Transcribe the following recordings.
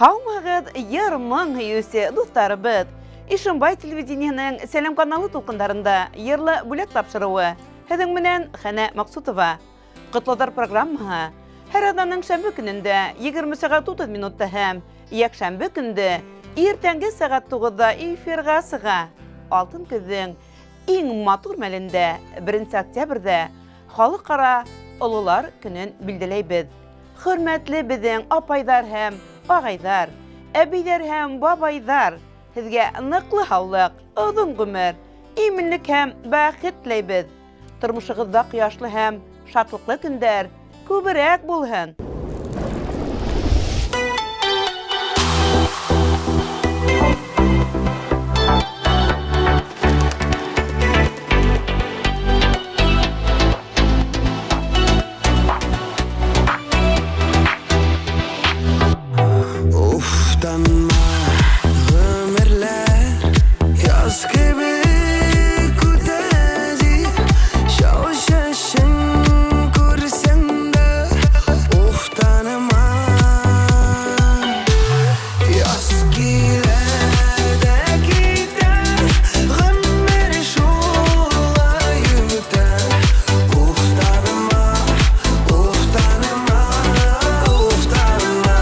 Һаумыһығыҙ, йыр-моң һөйөүсе дуҫтарыбыҙ! Ишембай телевидениеһының Сәләм каналы тулҡындарында йырлы бүләк тапшырыуы. Һеҙҙең менән Хәнә Маҡсутова. Ҡотлауҙар программаһы һәр аҙнаның шәмбе көнөндә 20 сәғәт 30 минутта һәм йәкшәмбе көндө иртәнге сәғәт 9-да эфирға сыға. Алтын көҙҙең иң матур мәлендә, 1 октябрьдә Халыкара олылар көнен билдәләйбеҙ. Хөрмәтле беҙҙең апайҙар һәм ағайҙар, әбейҙәр һәм бабайҙар, һеҙгә ныҡлы һаулыҡ, оҙон ғүмер, именлек һәм бәхет теләйбеҙ. Тормошоғоҙҙа ҡояшлы һәм шатлыҡлы көндәр күберәк булһын! Уфтанма, ғүмерләр яз кебек үтә дип, Шау чәчен күрсәң дә, уфтанма. Яз килә дә китә, ғүмер шулай үтә. Уфтанма, уфтанма, уфтанма.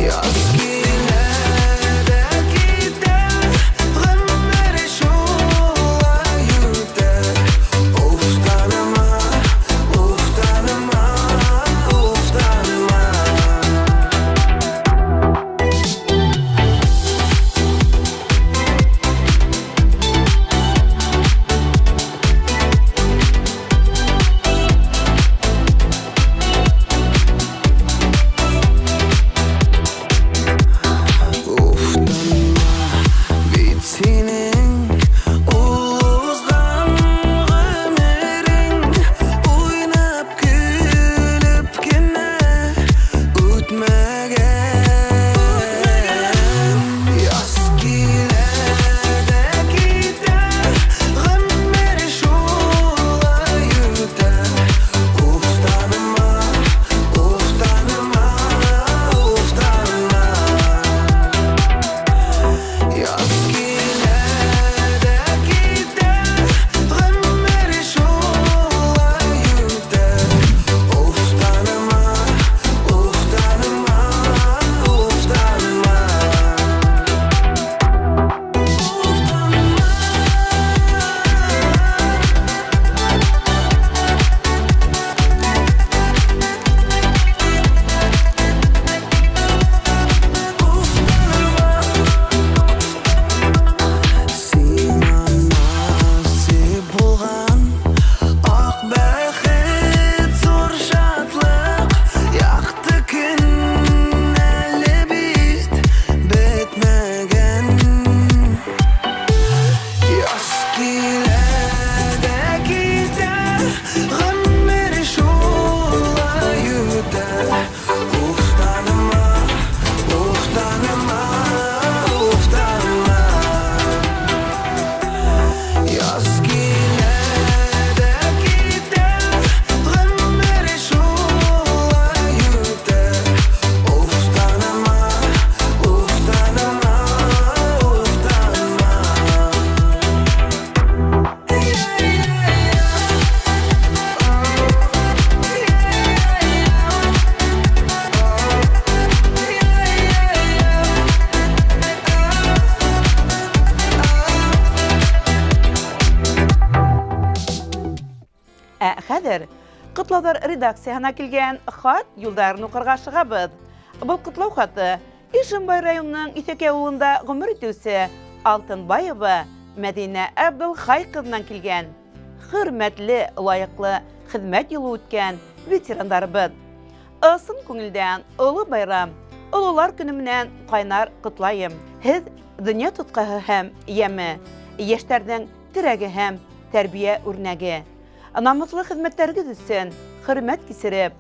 Яз килә дә китә, ғүмер шулай үтә. Уфтанма, уфтанма, уфтанма. Уфтанма, бит һинең ул уҙған ғүмерең уйнап көлөп кенә үтмәгән. Яз килә дә китә, ғүмер шулай үтә. Уфтанма, уфтанма, уфтанма. Яз килә дә китә, ғүмер шулай үтә. Уфтанма, уфтанма, уфтанма. Уфтанма. Сиңа насип булған аҡ бәхет, ҙур шатлыҡ, яҡты көн әле бит бөтмәгән. Яз килә дә китә, ғүмер шулай үтә. Уфтанма, уфтанма, уфтанма. Яз килә дә китә, ғүмер шулай үтә. Уфтанма, уфтанма, уфтанма. Ә хәҙер Ҡотлауҙар редакцияһына килгән хат юлдарын уҡырға ашығабыҙ. Был ҡотлау хаты Ишембай районының Иҫәкәй ауылында ғүмер итеүсе Алтынбаева Мәҙинә Әбделхай ҡыҙынан килгән. Хөрмәтле, лайыҡлы хеҙмәт юлы үткән ветерандарыбыҙ. Ысын күңелдән оло байрам, Ололар көнө менән ҡайнар ҡотлайым. Һеҙ донъя тотҡаһы һәм йәме, йәштәрҙең терәге һәм тәрбиә үрнәге. Намыҫлы хеҙмәттәрегеҙ өсөн хөрмәт кисереп,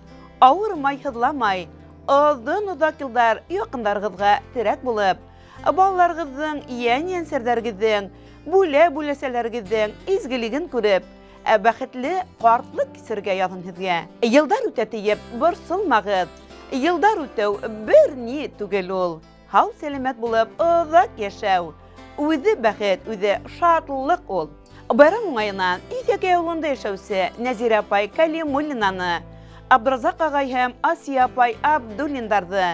ауырмай-һыҙламай, оҙон-оҙаҡ йылдар яҡындарығыҙға терәк булып, балаларығыҙҙың, йән-йәнсәрҙәрегеҙҙең, бүлә-бүләсәләрегеҙҙең изгелеген күреп, Ә бәхетле картлык кисерергә язын һеҙгә. Йылдар үтә диеп борсолмағыҙ. Йылдар үтеү бер ни түгел ул. Һау сәләмәт булып оҙаҡ йәшәү. Үҙе бәхет, үҙе шатлыҡ ул. Байрам уңайынан Иҫәкәй ауылында йәшәүсе Нәзирә апай Кәлимуллинаны, Абдразаҡ ағай һәм Асия апай Абдуллиндарҙы,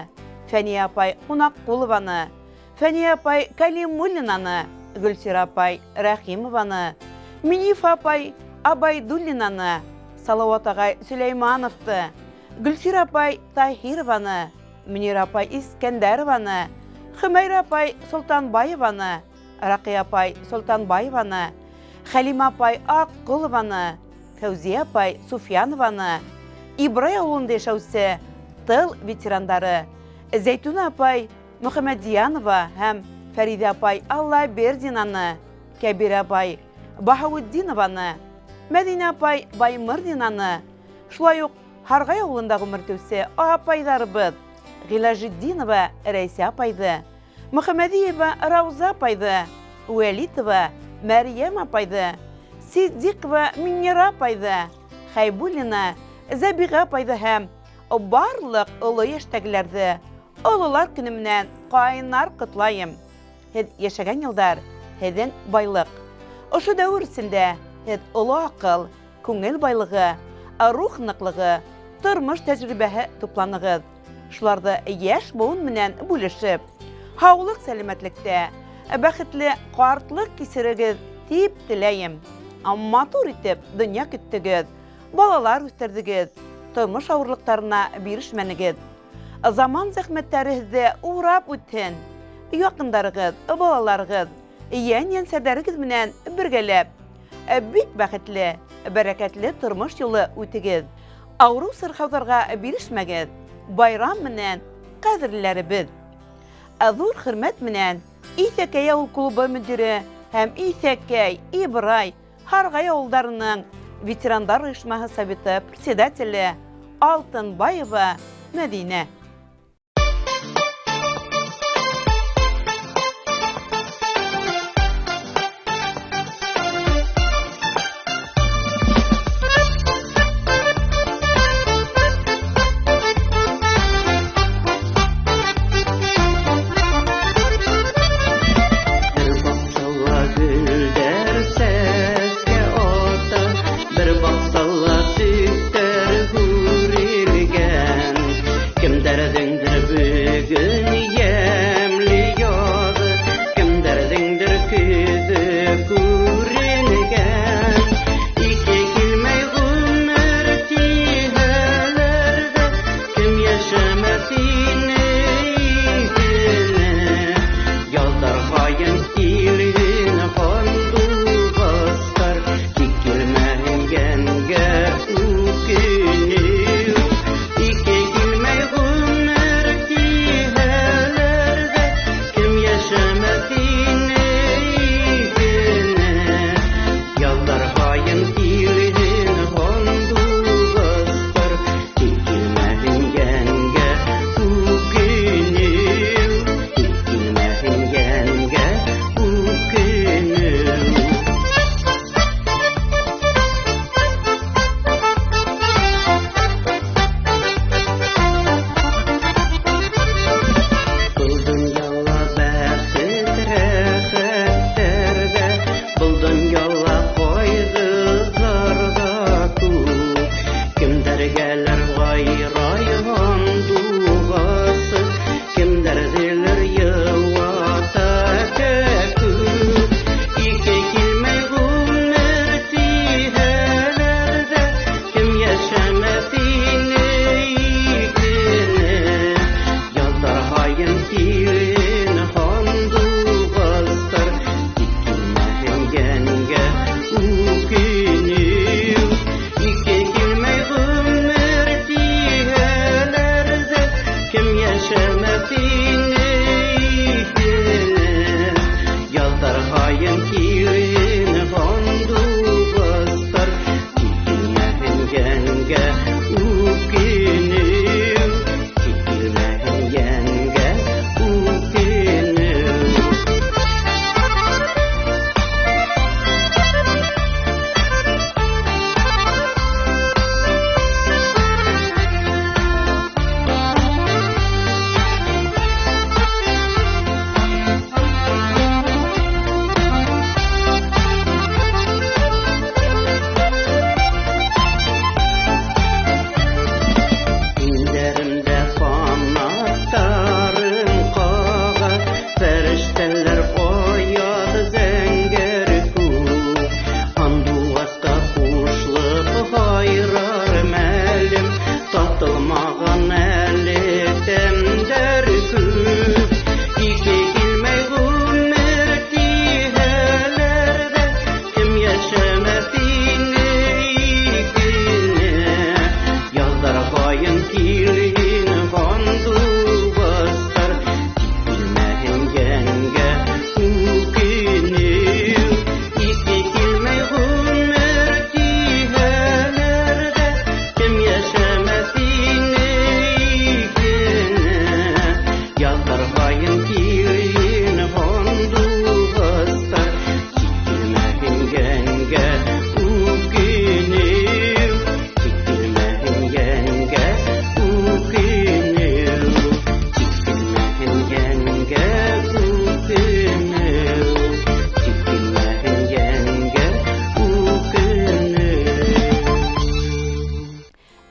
Фәниә апай Ҡунаҡҡулованы, Фәниә апай Кәлимуллинаны, Гөлсирә апай Рәхимованы, Минифа апай Абайдуллинаны, Салауат ағай Сөләймановты, Гөлсирә апай Таһированы, Мөнирә апай Искәндәрованы, Хөмәйрә апай Солтанбаеваны, Раҡия апай Солтанбаеваны, Хәлимә апай Аҡҡолованы, Фәүзиә апай Суфьянованы, Ибрай ауылында йәшәүсе тыл ветерандары Зәйтүнә апай Мөхәммәтдиянова һәм Фәриҙә апай Аллабердинаны, Кәбирә апай Баһауетдинованы, Мәҙинә апай Баймырҙинаны, шулай уҡ Һарғай ауылында ғүмер итеүсе апайҙарыбыҙ Ғиләжетдинова Рәйсә апайҙы, Мөхәммәҙиева Рауза апайҙы, Вәлитова Мәрйәм апайҙы, Ситдиҡова Миннира апайҙы, Хәйбуллина Зәбиғә апайҙы һәм барлыҡ оло йәштәгеләрҙе Ололар көнө менән ҡайнар ҡотлайым. Һеҙ йәшәгән йылдар һеҙҙең байлыҡ. Ошо дәүер эсендә һеҙ оло аҡыл, күңел байлығы, рух ныҡлығы, тормош тәжрибәһе тупланығыҙ. Шуларҙы йәш быуын менән бүлешеп, һаулыҡ сәләмәтлектә, бәхетле ҡартлыҡ кисерегеҙ тип теләйем. Матур итеп донъя көттөгөҙ, балалар үҫтерҙегеҙ, тормош ауырлыҡтарына бирешмәнегеҙ. Заман зәхмәттәре һеҙҙе урап үтһен. Яҡындарығыҙ, балаларығыҙ, йән-йәнсәрҙәрегеҙ менән бергәләп, бик бәхетле, бәрәкәтле тормош юлы үтегеҙ. Ауырыу-сырхауҙарға бирешмәгеҙ. Байрам менән, ҡәҙерлеләребеҙ! Ҙур хөрмәт менән Иҫәкәй ауыл клубы мөдире һәм Иҫәкәй, Ибрай, Һарғай ауылдарының ветерандар ойошмаһы советы председателе Алтынбаева Мәҙинә. Бер баҡсала гөлдәр сәскә ата, бер баҡсала төктәр һүрелгән. Кемдәр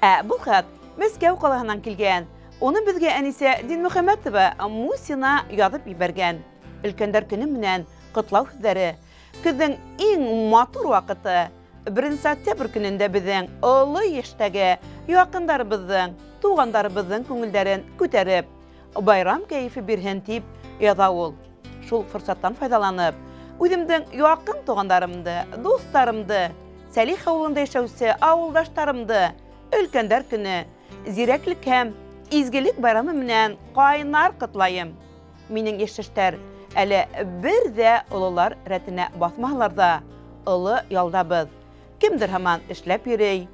Ә был хат Мәскәү ҡалаһынан килгән. Уны беҙгә Әнисә Динмөхәмәтова Мусина яҙып ебәргән. Өлкәндәр көне менән ҡотлау һүҙҙәре. Көҙҙөң иң матур ваҡыты 1 октябрь көнөндә беҙҙең оло йәштәге яҡындарыбыҙҙың, туғандарыбыҙҙың күңелдәрен күтәреп, байрам кәйефе бирһен тип яҙа ул. Шул форсаттан файҙаланып, үҙемдең яҡын туғандарымды, дуҫтарымды, Сәлих ауылында йәшәүсе ауылдаштарымды Өлкәндәр көнө, зирәклек һәм изгелек байрамы менән ҡайнар ҡотлайым. Минең йәштәштәр әле бер ҙә ололар рәтенә баҫмаһалар ҙа, оло ялдабыҙ. Кемдер һаман эшләп йөрөй.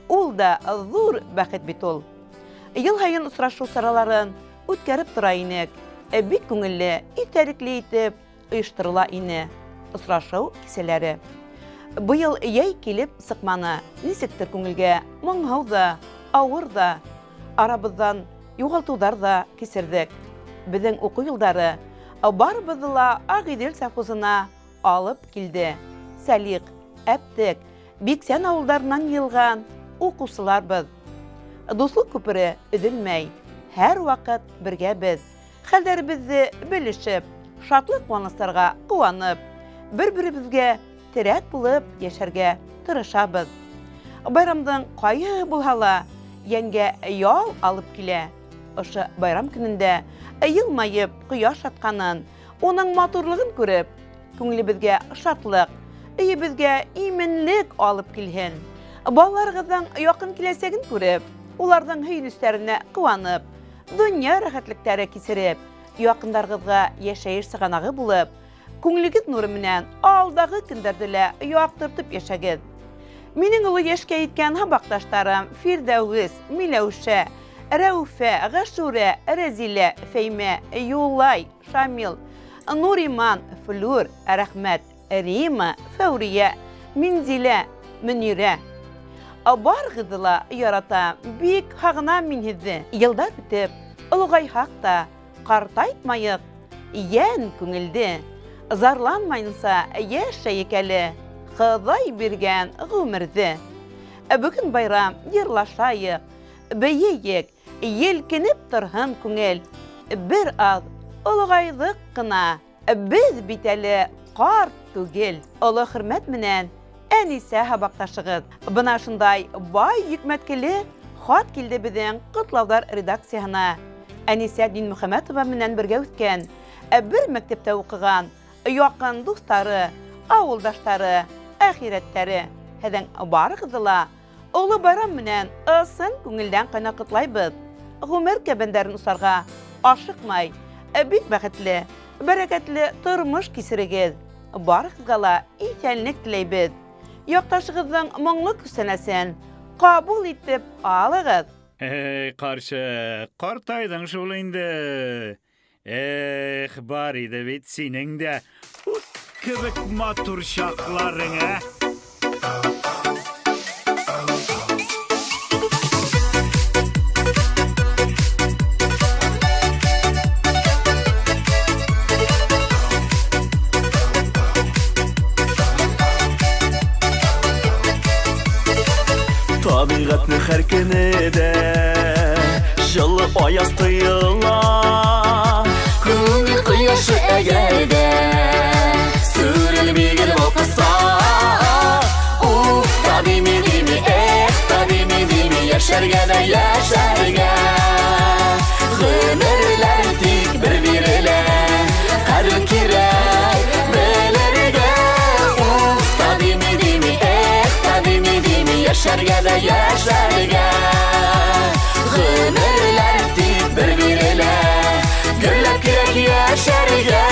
Ул да ҙур бәхет бит ул. Йыл һайын осрашыу сараларын үткәреп тора инек. Бик күңелле, иҫтәлекле итеп ойошторола ине осрашыу кисәләре. Быйыл йәй килеп сыҡманы. Нисектер күңелгә моңһоу ҙа, ауыр ҙа, арабыҙҙан юғалтыуҙар ҙа кисерҙек. Беҙҙең уҡыу йылдары барыбыҙҙы ла Ағиҙел совхозына алып килде. Сәлиҡ, Әптек, Биксән ауылдарынан йыйылған уҡыусыларбыҙ. Дуҫлыҡ күпере өҙөлмәй, һәр ваҡыт бергә беҙ. Хәлдәребеҙҙе белешеп, шатлыҡ-ҡыуаныстарға ҡыуанып, бер-беребеҙгә терәк булып йәшәргә тырышабыҙ. Байрамдың ҡайһыһы булһа ла йәнгә ял алып килә. Ошо байрам көнөндә йылмайып ҡояш атҡанын, уның матурлығын күреп, күңелебеҙгә шатлыҡ, өйөбөҙгә именлек алып килһен. Балаларығыҙҙың яҡын киләсәген күреп, уларҙың һөйөнөстәренә ҡыуанып, донъя рәхәтлектәре кисереп, яҡындарығыҙға йәшәйеш сығанағы булып, күңелегеҙ нуры менән алдағы көндәрҙе лә яҡтыртып йәшәгеҙ. Минең оло йәшкә еткән һабаҡташтарым Фирҙәүес, Миләүшә, Рәүфә, Ғәшүрә, Рәзилә, Фәймә, Юлай, Шамил, Нуриман, Флүр, Рәхмәт, Рима, Фәүриә, Минзилә, Мөнирә. Барығыҙҙы ла яратам, бик һағынам мин һеҙҙе. Йылдар үтеп, олоғайһаҡ та, ҡартайтмайыҡ йән күңелде. Зарланмайынса йәшәйек әле Хоҙай биргән ғүмерҙе. Бөгөн байрам, йырлашайыҡ, бейейек, елкенеп торһон күңел. Бер аҙ олоғайҙыҡ ҡына, беҙ бит әле ҡарт түгел. Оло хөрмәт менән Әнисә һабаҡташығыҙ. Бына шундай бай йөкмәткеле хат килде беҙҙең Ҡотлауҙар редакцияһына. Әнисә Динмөхәмәтова менән бергә үҫкән, бер мәктәптә уҡыған яҡын дуҫтары, ауылдаштары, әхирәттәре. Һеҙҙең барығыҙҙы ла оло байрам менән ысын күңелдән ҡайнар ҡотлайбыҙ. Ғүмер кәбәндәрен осарға ашыҡмай, бик бәхетле, бәрәкәтле тормош кисерегеҙ. Барығыҙға ла иҫәнлек теләйбеҙ. Яҡташығыҙҙың моңло күстәнәсен ҡабул итеп алығыҙ. Эй, ҡарсыҡ, ҡартайҙың шул инде. Эх, бар иде бит синең дә ут кебек матур чакларың, ә? Табиғатның һәр көне дә жылы аяз тоела. Күңел кояшы әгәр дә сүрелми гел балкыса. Уф, та дими дими, эх, та дими дими, яшәргә дә яшәргә. Гомерләр тик бер бирелә, кадер кирәк белергә. Уф, та дими дими, эх, та дими дими, яшәргә дә яшәргә. Гомерләр тик бер бирелә, гөрләп кирәк яшәргә.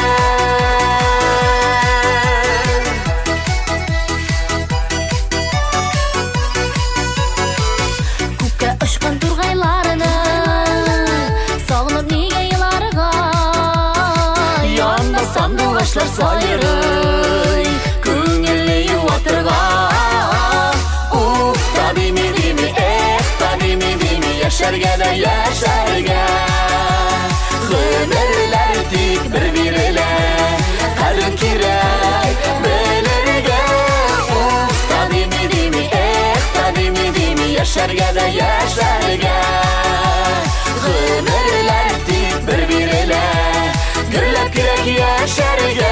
Күккә очкан тургайларны сагынып нигә еларга? Янда сандугачлар сайрый, күңелне юатырга. Уф, та дими дими, эх, та дими дими, яшәргә дә яшәргә. Гомерләр тик бер бирелә, кадер кирәк белергә. Уф, та дими дими, эх, та дими дими, яшәргә Яшәргә дә яшәргә. Гомерләр тик бер бирелә, гөрләп кирәк яшәргә.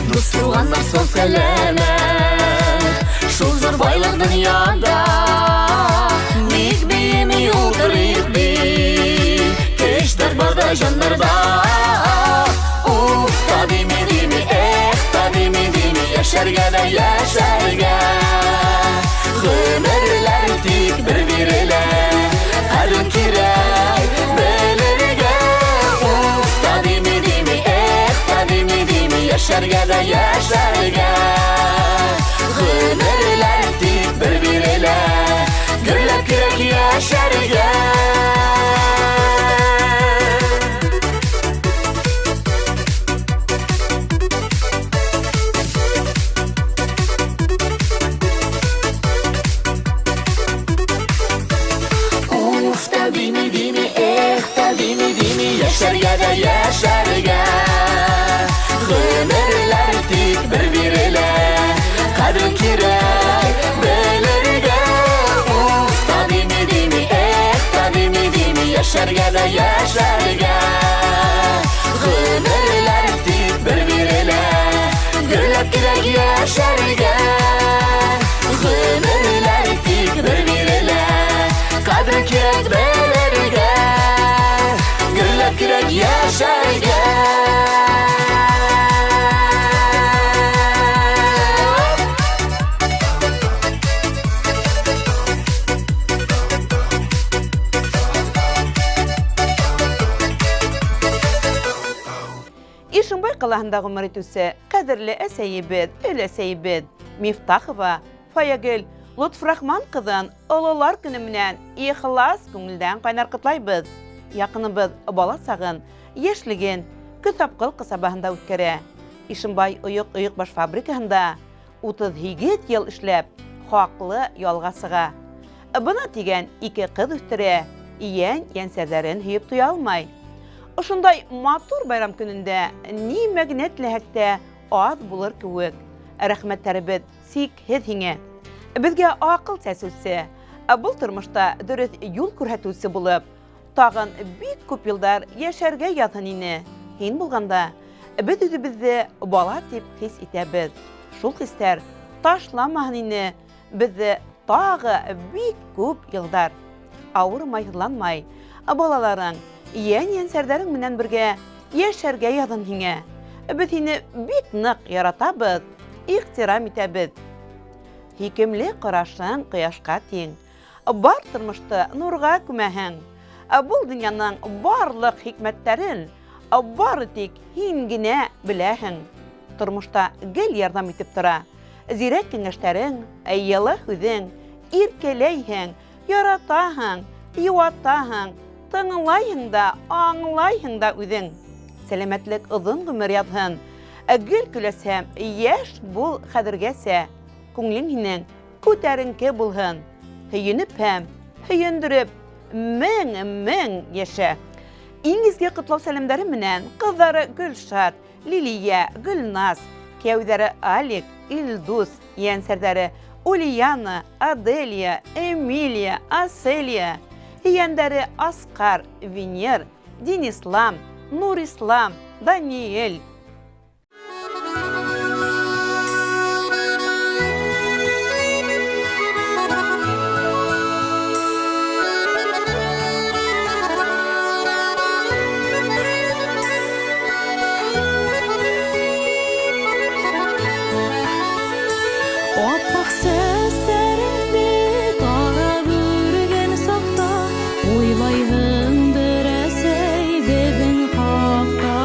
Дус туганнар сау сәламәт, шул зур байлык дөньяда. Ник биеми утырыйк ди, көчләр барда җаннарда. Уф та дими дими, эх та дими дими, яшәргә дә яшәргә. Гомерләр тик бер бирелә, кадер кирәк белергә. Уф та дими дими, эх та дими дими, яшәргә дә яшәргә. Гомерләр тик бер бирелә, гөрләп кирәк яшәргә. Уф та дими дими, эх та дими дими, яшәргә дә яшәргә. Гомерләр тик бер бирелә, кадер кирәк белергә. Уф та дими дими, эх та дими дими, яшәргә дә яшәргә. Гомерләр тик бер бирелә, гөрләп кирәк яшәргә. Гомерләр тик бер бирелә, кадер кирәк белергә. Гөрләп кирәк яшәргә. Ишембай ҡалаһында ғүмер итеүсе ҡәҙерле әсәйебеҙ, өләсәйебеҙ Мифтахова Фаягөл Лотфрахман ҡыҙын ололар көнө менән ихлас күңелдән ҡайнар ҡотлайбыҙ. Яҡыныбыҙ бала сағын, йәшлеген Көҫапҡыл ҡасабаһында үткәрә. Ишембай ойоҡ баш фабрикаһында 38 йыл эшләп, хаҡлы ялға сыға. Бына тигән ике ҡыҙ үҫтерә, йән йәнсәрҙәрен һөйөп туя алмай. Ошондай матур байрам көнөндә нимә генә теләһәк тә аҙ булыр кеүек. Рәхмәттәребеҙ сикһеҙ һиңә. Беҙгә аҡыл сәсеүсе, был тормошта дөрөҫ юл күрһәтеүсе булып, тағын бик күп йылдар йәшәргә яҙһын ине. Һин булғанда беҙ үҙебеҙҙе бала тип хис итәбеҙ. Шул хистәр ташламаһын ине беҙҙе тағы бик күп йылдар. Ауырмай, һыҙланмай, балаларың, йән-йәнсәрҙәрең менән бергә йәшәргә яҙһын һиңә. Беҙ һине бик ныҡ яратабыҙ, ихтирам итәбеҙ. Һикемле ҡарашың ҡояшҡа тиң. Бар тормошто нурға күмәһең. Был донъяның барлыҡ хикмәттәрен бары тик һин генә беләһең. Тормошта гел ярҙам итеп тора. Зирәк кәңәштәрең, йылы һүҙең, иркәләйһең, яратаһың, йыуатаһың, тыңлайһың да, аңлайһың да үҙең. Сәләмәтлек оҙон ғүмер яҙһын. Гел көләсәм, йәш бул хәҙергәсә. Күңелең һинең күтәренке булһын. Һөйөнөп һәм һөйөндөрөп мең-мең йәшә. Иң изге ҡотлау сәләмдәре менән ҡыҙҙары Гөлшат, Лилия, Гөлназ, кейәүҙәре Алик, Илдус, ейәнсәрҙәре Ульяна, Аделия, Эмилия, Аселия, ейәндәре Асҡар, Венер, Динислам, Нурислам, Даниэль. Аппаҡ сәстәреңде тарап үргән саҡта, уйлайһыңдыр, әсәй, беҙҙең хаҡта.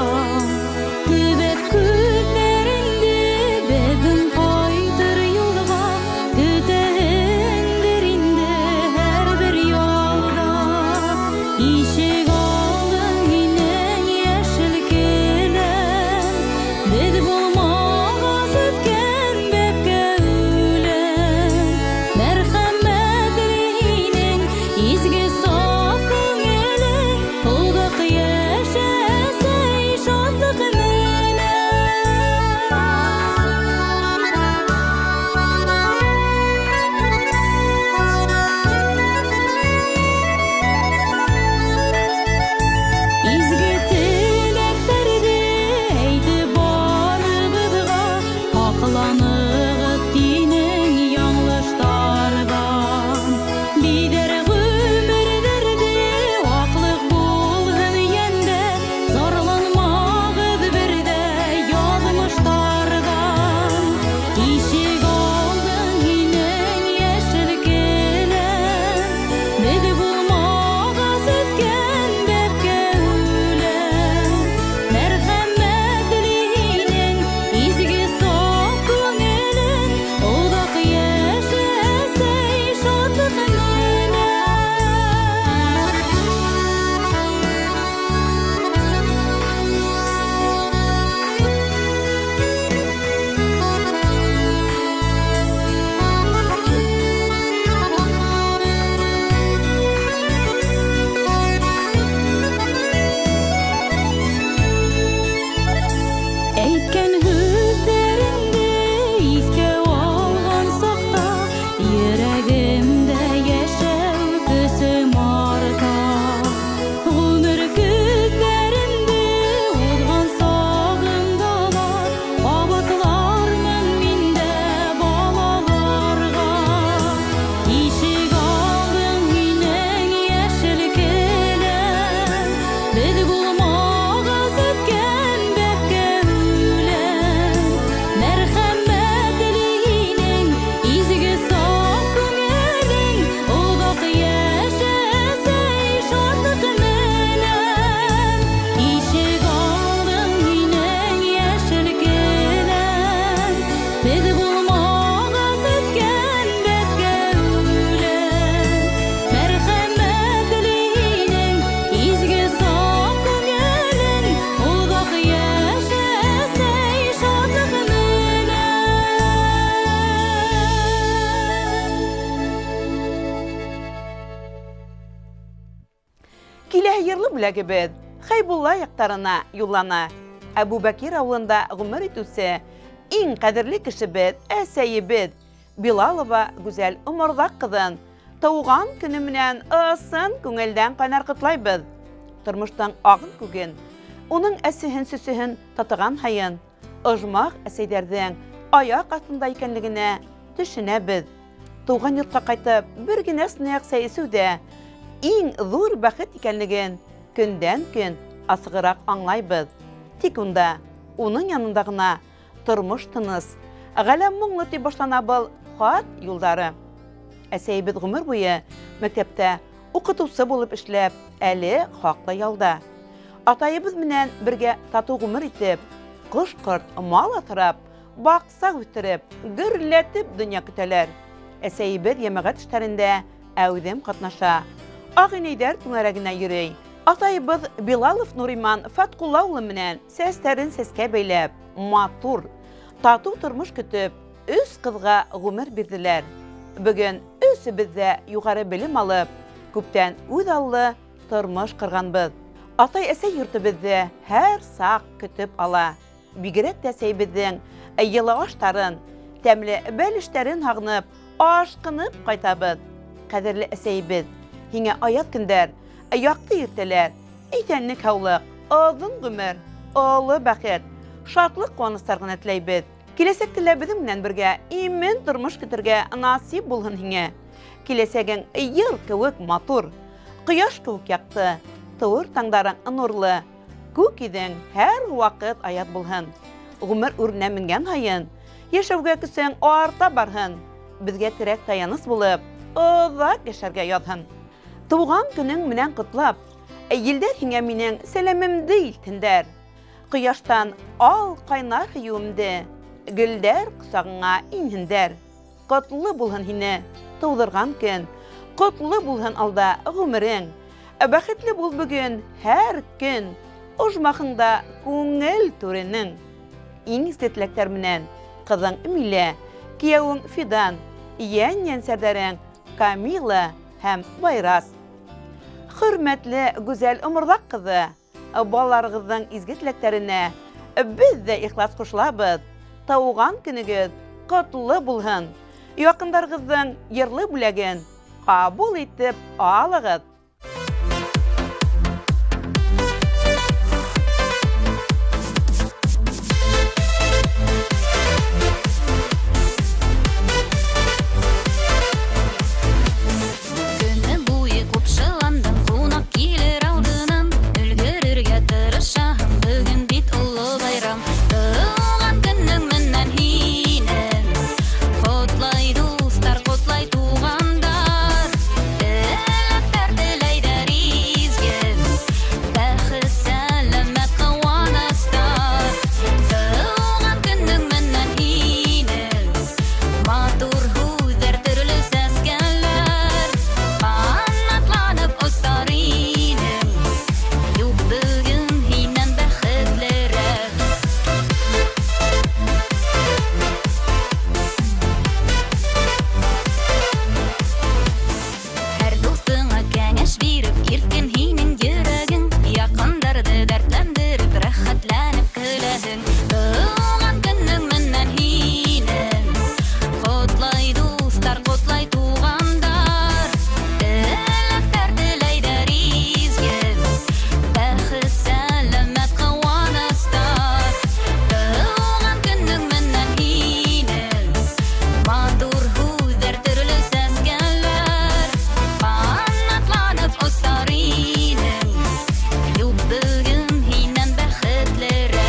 Киләһе йырлы бүләгебеҙ Хәйбулла яҡтарына юллана. Әбүбәкир ауылында ғүмер итеүсе иң ҡәҙерле кешебеҙ, әсәйебеҙ Билалова Гүзәл Оморҙаҡ ҡыҙын тыуған көнө менән ысын күңелдән ҡайнар ҡотлайбыҙ. Тормоштоң ағын күген, уның әсеһен-сөсөһөн татыған һайын ожмах әсәйҙәрҙең аяҡ аҫтында икәнлегенә төшөнәбеҙ. Тыуған йортҡа ҡайтып, бер генә сынаяҡ сәй эсеү ҙә иң ҙур бәхет икәнлеген көндән-көн асығыраҡ аңлайбыҙ. Тик унда, уның янында ғына тормош тыныс, ғаләм моңло тип башлана был хат юлдары. Әсәйебеҙ ғүмер буйы мәктәптә уҡытыусы булып эшләп, әле хаҡлы ялда. Атайыбыҙ менән бергә татыу ғүмер итеп, ҡош-ҡорт, мал аҫрап, баҡса үҫтереп, гөрләтеп донъя көтәләр. Әсәйебеҙ йәмәғәт эштәрендә әүҙем ҡатнаша. Ағ инәйҙәр түңәрәгенә йөрөй. Атайыбыҙ Билалов Нуриман Фәтҡулла улы менән сәстәрен сәскә бәйләп, матур, татыу тормош көтөп, өс ҡыҙға ғүмер бирҙеләр. Бөгөн өсөбөҙ ҙә юғары белем алып, күптән үҙ аллы тормош ҡорғанбыҙ. Атай-әсәй йорто беҙҙе һәр саҡ көтөп ала. Бигерәк тә әсәйебеҙҙең йылы аштарын, тәмле бәлештәрен һағынып, ашҡынып ҡайтабыҙ. Ҡәҙерле әсәйебеҙ, һиңә аяҙ көндәр, яҡты иртәләр, иҫәнлек-һаулыҡ, оҙон ғүмер, оло бәхет, шатлыҡ-ҡыуаныстар ғына теләйбеҙ. Киләсәктә лә беҙҙең менән бергә имен тормош көтөргә насип булһын һиңә. Киләсәгең йыр кеүек матур, ҡояш кеүек яҡты, тыуыр таңдарың нурлы, күк йөҙөң һәр ваҡыт аяҙ булһын. Ғүмер үренә менгән һайын йәшәүгә көсөң арта барһын, беҙгә терәк таяныс булып, оҙаҡ йәшәргә яҙһын. Тыуған көнөң менән ҡотлап, елдәр һиңә минең сәләмемде илтһендәр. Ҡояштан ал ҡайнар һөйөүемде, гөлдәр ҡосағыңа инһендәр. Ҡотло булһын һине тыуҙырған көн, ҡотло булһын алда ғүмерең. Бәхетле бул бөгөн һәр көн, ожмахыңда күңел түренең. Иң изге теләктәр менән ҡыҙың Милә, кейәүең Фидан, йән-йәнсәрҙәрең Камила һәм Байрас. Хөрмәтле Гүзәл Оморҙаҡ ҡыҙы, балаларығыҙҙың изге теләктәренә беҙ ҙә ихлас ҡушылабыҙ. Тыуған көнөгөҙ ҡотло булһын. Яҡындарығыҙҙың йырлы бүләген ҡабул итеп алығыҙ. Көне буйы ҡупшыландым, ҡунаҡ килер алдынан. Өлгөрөргә тырышаһың, бөгөн бит оло байрам. Тыуған көнөң менән һине ҡотлай дуҫтар, ҡотлай туғандар. Теләктәр теләйҙәр изге, бәхет, сәләмәт ҡыуаныстар. Тыуған көнөң менән һине, матур һүҙҙәр, төрлө сәскәләр. Ҡанатланып осар инем, юҡ бөгөн һинән бәхетлерәк. Һәр дуҫыңа кәңәш биреп, иркен һинең йөрәгең. Яҡындарҙы дәртләндереп, рәхәтләнеп көләһең. Тыуған көнөң менән һине ҡотлай дуҫтар, ҡотлай туғандар. Теләктәр теләйҙәр изге, бәхет, сәләмәт ҡыуаныстар. Тыуған көнөң менән һине, матур һүҙҙәр, төрлө сәскәләр. Ҡанатланып осар инем, юҡ бөгөн һинән бәхетлерәк.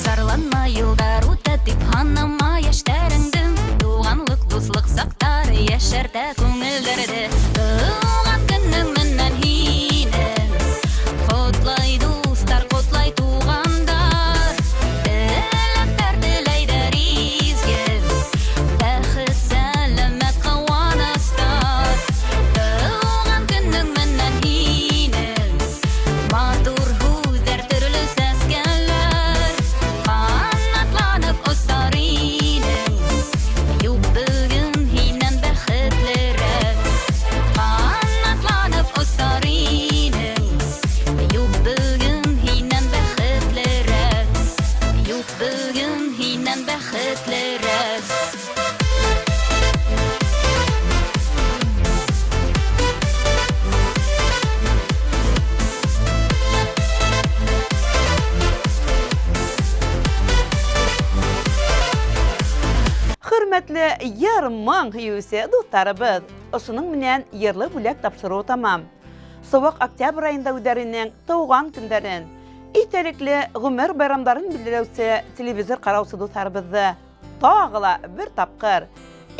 Зарланма, йылдар үтә тип һанама йәштәреңде. Туғанлыҡ, дуҫлыҡ саҡтары йәшәртә күңелдәрҙе. Тыуған көнөң менән һине ҡотлай дуҫтар, ҡотлай туғандар. Теләктәр теләйҙәр изге, бәхет, сәләмәт ҡыуаныстар. Тыуған көнөң менән һине Йыр-моң һөйөүсе дуҫтарыбыҙ, ошоноң менән йырлы бүләк тапшырыуы тамам. Сыуаҡ октябрь айында үҙҙәренең тыуған көндәрен, иҫтәлекле ғүмер байрамдарын билдәләүсе телевизор ҡараусы дуҫтарыбыҙҙы тағы ла бер тапҡыр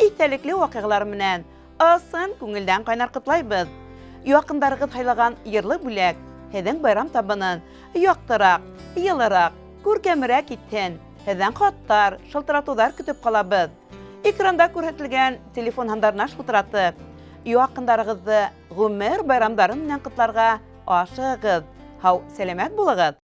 иҫтәлекле ваҡиғалар менән ысын күңелдән ҡайнар ҡотлайбыҙ. Яҡындарығыҙ һайлаған йырлы бүләк һеҙҙең байрам табынын яҡтыраҡ, йылыраҡ, күркәмерәк итһен. Һеҙҙән хаттар, шылтыратыуҙар көтөп ҡалабыҙ. Экранда күрһәтелгән телефон һандарына шылтыратып, яҡындарығыҙҙы ғүмер байрамдары менән ҡотларға ашығығыҙ. Һау, сәләмәт булығыҙ!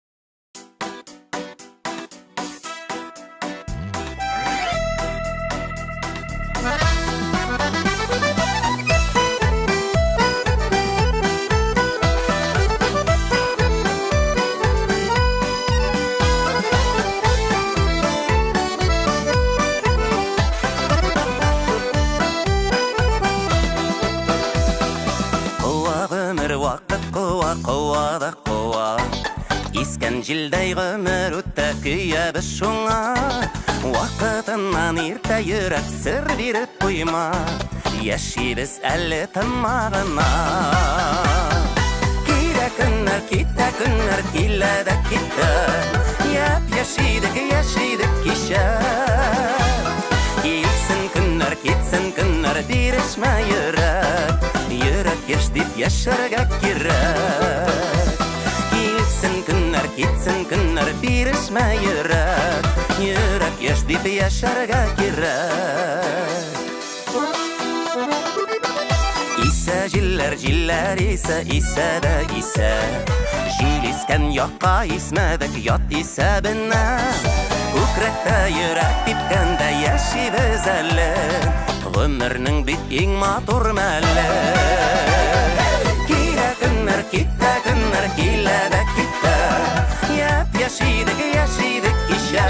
Ҡыуа ғүмер, ваҡыт ҡыуа, ҡыуа ҙа ҡыуа. Иҫкән елдәй ғүмер үтә, көйәбеҙ шуңа. Ваҡытынан иртә йөрәк сер биреп ҡуйма. Йәшибеҙ әле тынма ғына. Килә көннәр, китә көннәр, килә ҙә китә. Йәп-йәш идек, йәш идек кисә. Килсен көннәр, китсен көннәр, бирешмә йөрәк. Йөрәк йәш дип йәшәргә кирәк. Килсен көннәр, китсен көннәр, бирешмә йөрәк. Йөрәк йәш дип йәшәргә кирәк. Исә җилләр, җилләр исә, исә дә исә. Җил искән якка исмәдек, ят исәбенә. Күкрәктә йөрәк типкәндә яшибез әле. Гомернең бит иң матур мәле. Килә көннәр, китә көннәр, килә дә китә. Яп-яшь идек, яшь идек кичә.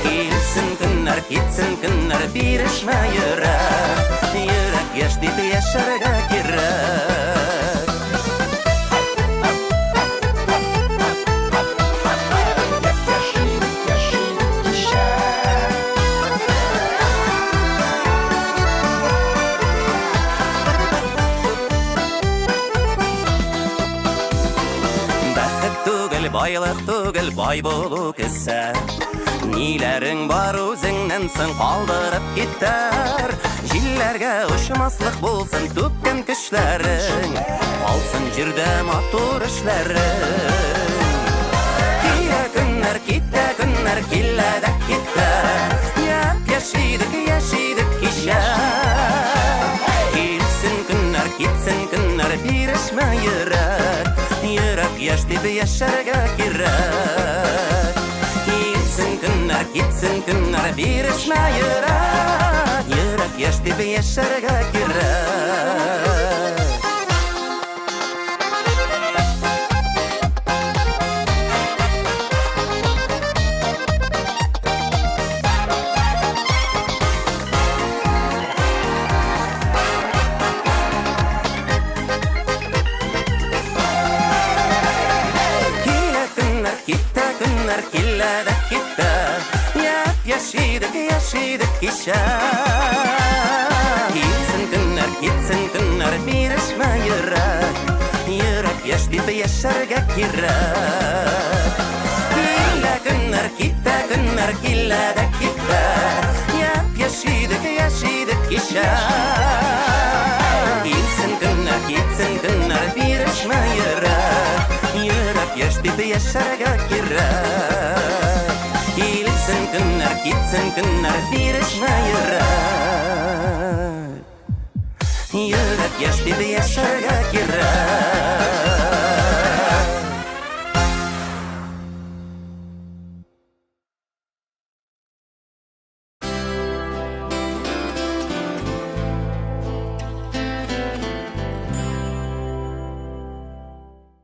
Килсен көннәр, китсен көннәр, бирешмә йөрәк. Йөрәк яшь дип яшәргә кирәк. Бәхет түгел, байлык түгел, бай булу кесә. Ниләрең бар үзеңнән соң калдырып китәр. Җилләргә очмаслык булсын түккән көчләрең. Калсын җирдә матур эшләрең. Килә көннәр, китә көннәр, килә дә китә. Яп-яшь идек, яшь идек кичә. Килсен көннәр, китсен көннәр, бирешмә йөрәк. Йөрәк яшь дип яшәргә кирәк. Килсен көннәр, китсен көннәр, бирешмә йөрәк. Йөрәк яшь дип яшәргә кирәк. Килә көннәр, китә көннәр, килә дә китә. Япь-яшь идек, яшь идек кичә. Килсен көннәр, китсен көннәр, бирешмә йөрәк. Йөрәк яшь дип яшәргә кирәк. Килә көннәр, китә көннәр, килә дә китә. Япь-яшь идек, яшь идек кичә. Килсен көннәр, китсен көннәр, бирешмә йөрәк. Йөрәк яшь дип яшәргә кирәк. Килсен көннәр, китсен көннәр, бирешмә йөрәк. Йөрәк яшь дип яшәргә